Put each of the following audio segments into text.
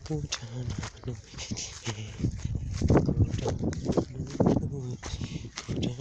ጎዳና ነው ቤቴ ጎዳና ነው ጎዳና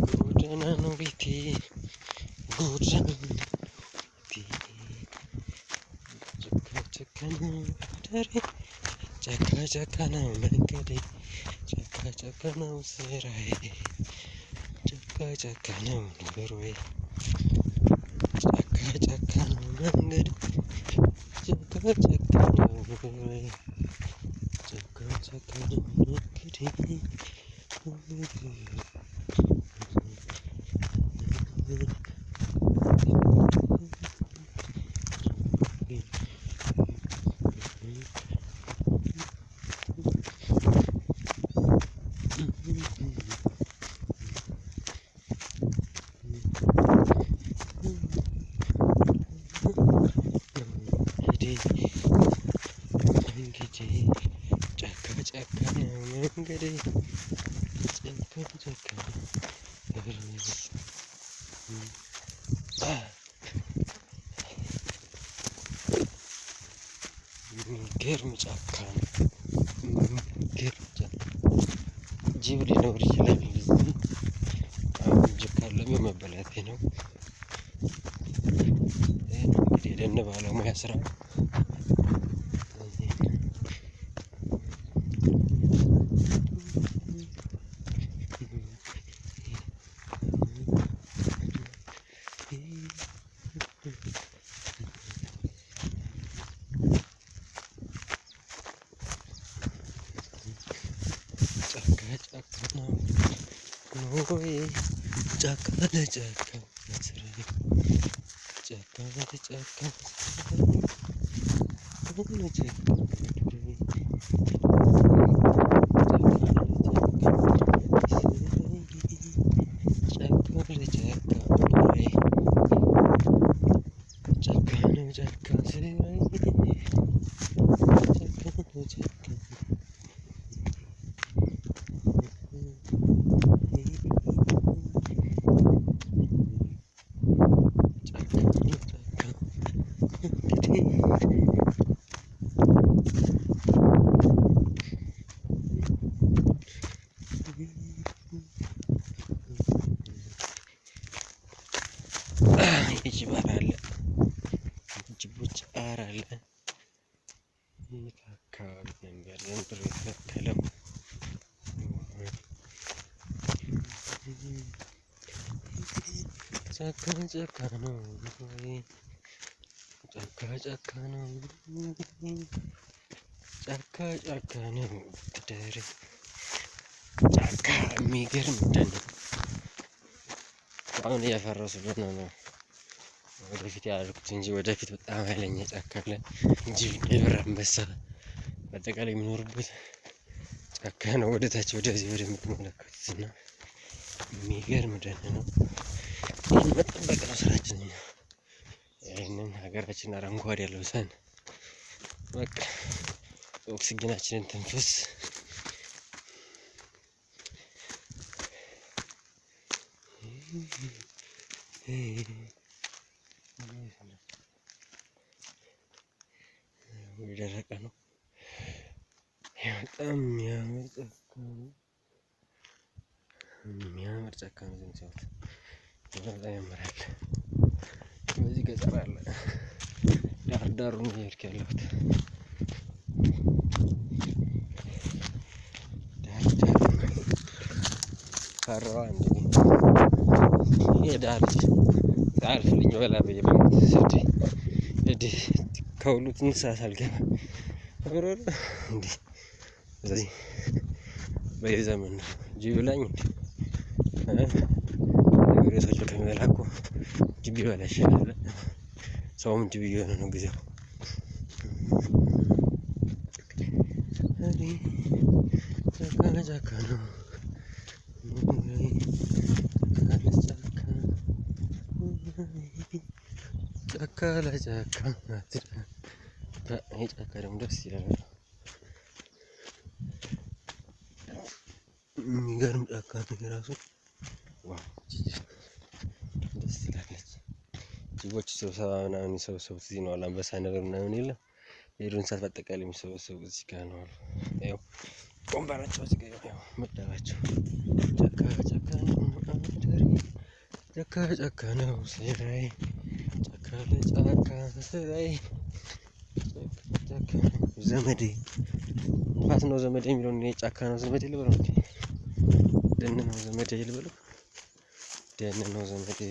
ጎዳና ነው ቤቴ ጎዳና ቤቴ ጫካ ጫካ ነው አዳሬ ጫካ ጫካ ነው መንገዴ ጫካ ጫካ ነው ስራዬ ጫካ ጫካ ነው ኑሮዬ ጫካ ጫካ ነው መንገዴ ጫካ ጫካ ነው ኑሮዬ ጫካ ጫካ ነው መንገዴ መንገዴ ጫካ ጫካ ነው መንገዴ ጫካ ጫካ ነው። የሚገርም ጫካ ነው። የሚገርም ጫካ ጅብ ሊኖር ይችላል እዚህ። አሁን ጅብ ካለም መበላቴ ነው። ይህ ነው እንግዲህ የደን ባለሙያ ስራ። ጫካ ጫካ ነው ኑሮዬ ጫካ ለጫካ ስራዬ ጫካ ለጫካ ለጫካ ጫካ ለጫካ ኑሮዬ ጫካ ነው ጫካ ስራዬ ጫካ ነው ጫካ ጫካ ነው ጫካ እንግዲህ የጅብ አር አለ፣ ጅቦች አር አለ። የት አካባቢ ነበር ዘንድሮ የተተከለው? ጫካ ጫካ ነው ጫካ ጫካ ነው ጫካ ጫካ ነው ትዳሬ ጫካ የሚገርም ደን ነው። አሁን እያፈረሱልን ነው ወደፊት ያደርጉት እንጂ ወደፊት በጣም ኃይለኛ ጫካ አለ። ጅብ፣ ነብር፣ አንበሳ በአጠቃላይ የሚኖሩበት ጫካ ነው። ወደ ታች ወደዚህ ወደምትመለከቱት እና የሚገርም ደን ነው። ይህን መጠበቅ ነው ስራችን። ይህንን ሀገራችን አረንጓዴ ለብሰን በቃ ኦክሲጅናችንን ተንፍስ። የደረቀ ነው። በጣም የሚያምር ጫካ ነው። የሚያምር ጫካ ነው። ዝም ሲያዩት በጣም ያምራል። በዚህ ገጠር አለ። ዳር ዳሩን እየሄድክ ያለሁት ዳር ዳሩን ፈራዋ እንዴ የዳር ልጅ አልፍልኝ በላ ብዬ በሞት ስድ እድ ከሁሉ ትንሽ ሳልገባ እንዴ ስለዚህ በዚህ ዘመን ጅብ ይብላኝ እንዴ ሰዎች ከሚበላ እኮ ጅብ ቢበላ ይሻላል። ሰውም ጅብ እየሆነ ነው ጊዜው። ጫካ ለጫካ ነው። ጫካ ለጫካ ይሄ ጫካ ደግሞ ደስ ይላል። የሚገርም ጫካ ነው የራሱ። Wow ደስ ትላለች። ጅቦች ስብሰባ ምናምን የሚሰበሰቡት እዚህ ነው። አንበሳ ነብር ምናምን የለም። የዱር እንስሳት በአጠቃላይ የሚሰበሰቡት እዚህ ጋር ነው አሉ። ያው ወንበራቸው እዚህ ጋር ያው መደባቸው። ጫካ ጫካ ነው አገሬ፣ ጫካ ጫካ ነው ስራዬ፣ ጫካ ለጫካ ስራዬ፣ ጫካ ነው ዘመዴ። ንፋስ ነው ዘመዴ የሚለውን እኔ ጫካ ነው ዘመዴ ልበለው እንዴ? ደን ነው ዘመዴ ልበለው? ደን ነው ዘመዴ።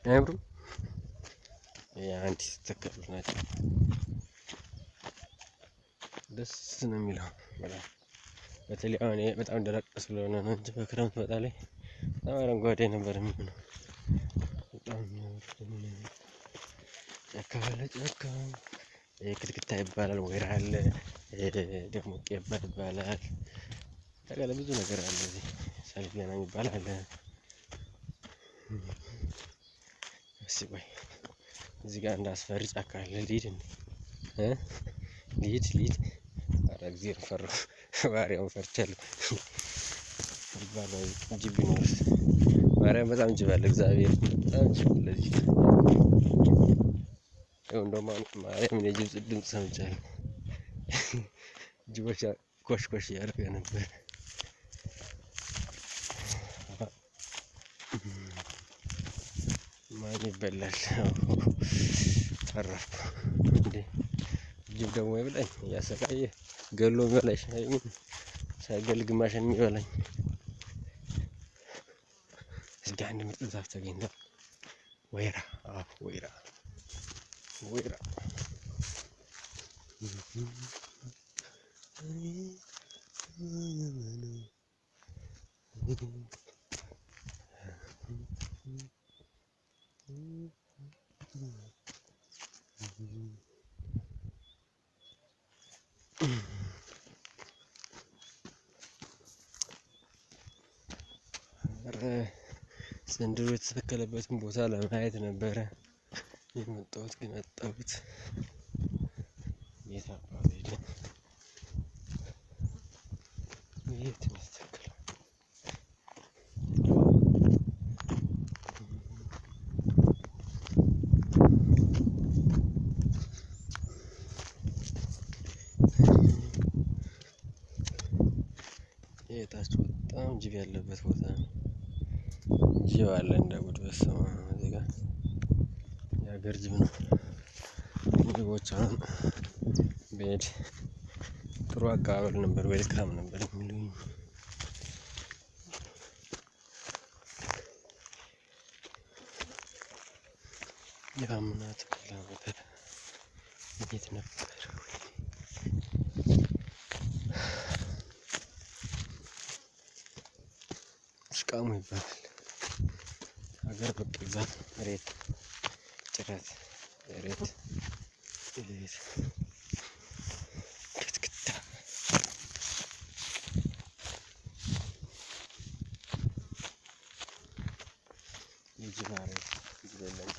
አያምሩም? የአንዲት የተተከሉት ናቸው። ደስ ነው የሚለው በጣም። በተለይ አሁን ይሄ በጣም ደረቅ ስለሆነ ነው እንጂ በክረምት በጣም ላይ በጣም አረንጓዴ ነበር የሚሆነው። በጣም የሚያምር ጫካ ለጫካ። ይሄ ክትክታ ይባላል፣ ወይራ አለ፣ ደግሞ ቄባ ይባላል። ጠቅላላ ብዙ ነገር አለ እዚህ። ሳልቪያና የሚባል አለ። እስኪ ቆይ እዚህ ጋር አንድ አስፈሪ ጫካ አለ። ልሂድ እንዴ? ልሂድ ልሂድ። ኧረ እግዚአብሔርን ፈራሁ። ማርያምን ፈርቻለሁ። ይባላል ጅብ ቢኖርስ? ማርያም በጣም ጅብ አለ። እግዚአብሔር በጣም ጅብ አለ እዚህ ጋር። ይኸው እንደውም አሁን ማርያምን የጅብ ድምፅ ሰምቻለሁ። ጅቦች ኮሽ ኮሽ እያደረገ ነበር። ማን ይበላል? ተረፍኩ እንዴ! ጅብ ደግሞ ይብላኝ እያሰቃየ ገሎ የሚበላኝ ሳይገል ግማሽን የሚበላኝ። እዚህ ጋር አንድ ምርጥ ዛፍ ተገኝቷል። ወይራ። አዎ ወይራ ወይራ። ዘንድሮ የተተከለበትን ቦታ ለማየት ነበረ የመጣሁት፣ ግን አጣሁት። የት አባቱ ሄደ? የት ነው የተተከለው? የታች በጣም ጅብ ያለበት ቦታ ነው። ጅብ አለ እንደ ጉድ። በስመ አብ። እዚህ ጋር የሀገር ጅብ ነው። ጅቦች አሁን ብሄድ ጥሩ አቀባበል ነበር፣ ዌልካም ነበር የሚሉኝ። የአምና ተከላ ነበር። የት ነበር? ሽቃሙ ይባላል። ሀገር በቀል ዛፍ ነው። መሬት ጭረት ሬት ሬት ክትክታ የጅብ አሬት። ጅብ የለም።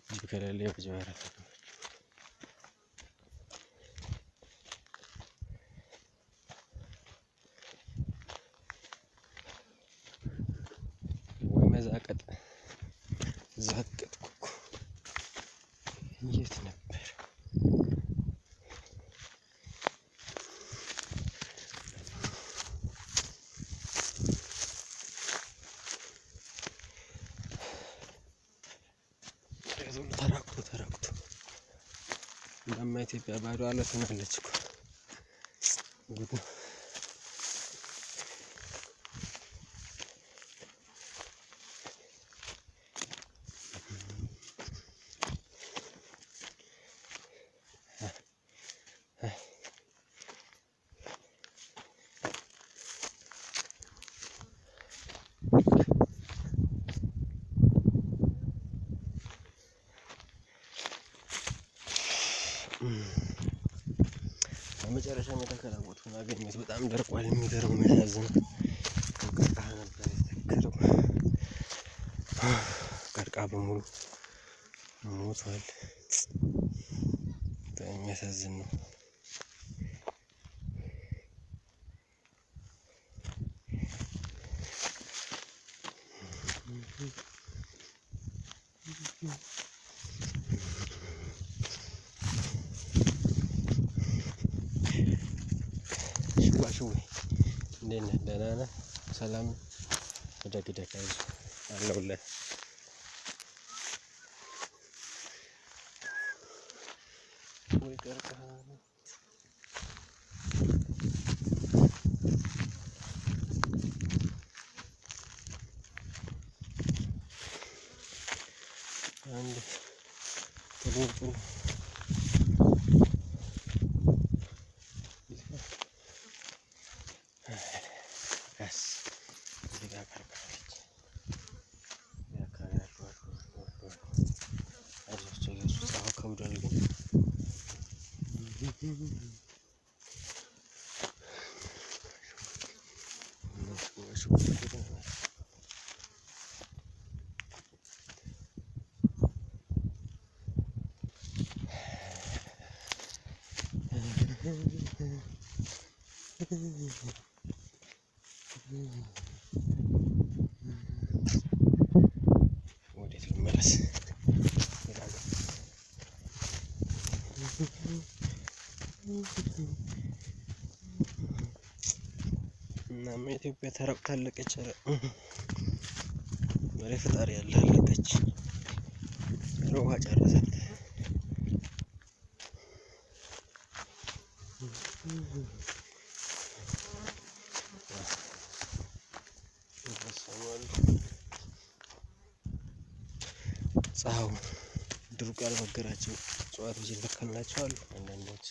ጅብ ከሌለ የጅብ አሬት ነው። ወይ መዛቀጥ ዛቀጥኩ እኮ። የት ነበር? ተራቁቶ ተራቁቶ እናማ ኢትዮጵያ ባዶ አለት ሆናለች እኮ። ጉድ ነው። በመጨረሻም የተከላወጡን አገኘሁት። በጣም ደርቋል። የሚገርም የሚያሳዝን ቀርቃ ነበር የተከለው። ቀርቃ በሙሉ ሞቷል። በጣም የሚያሳዝን ነው። ሽዋሽዌ እንዴት ነህ? ደህና ነህ? ሰላም እደግ እደግ፣ አይዞህ አለሁልህ። ወይ ቀርከሃ አንድ ጥሩ ጥሩ ቀስ እዚህ ጋር ቀርቀሃለች። አይዟቸው አይዟቸው፣ ፀሐዩ ከብዷል ግን ወዴት ልመለስ? እናም ኢትዮጵያ ተራቁታለቀች። ኧረ ወሬ ፈጣሪ ያለ አለቀች። ኧረ ውሃ ጨረሳት። ፀሐዩ ድርቁ ያልበገራቸው እጽዋቶች የተከልናቸው አሉ። አንዳንዶች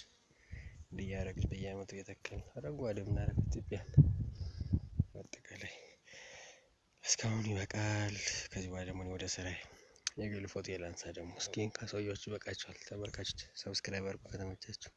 እንዲያረግን በየአመቱ እየተከልን አረንጓዴ የምናደርግ ኢትዮጵያን በአጠቃላይ እስካሁን ይበቃል። ከዚህ በኋላ ደግሞ ወደ ስራዬ የግል ፎቶ ላንሳ። ደግሞ እስኪ ካሳያችሁ ይበቃችኋል። ተመልካቾች subscribe አድርጉ ከተመቻችሁ።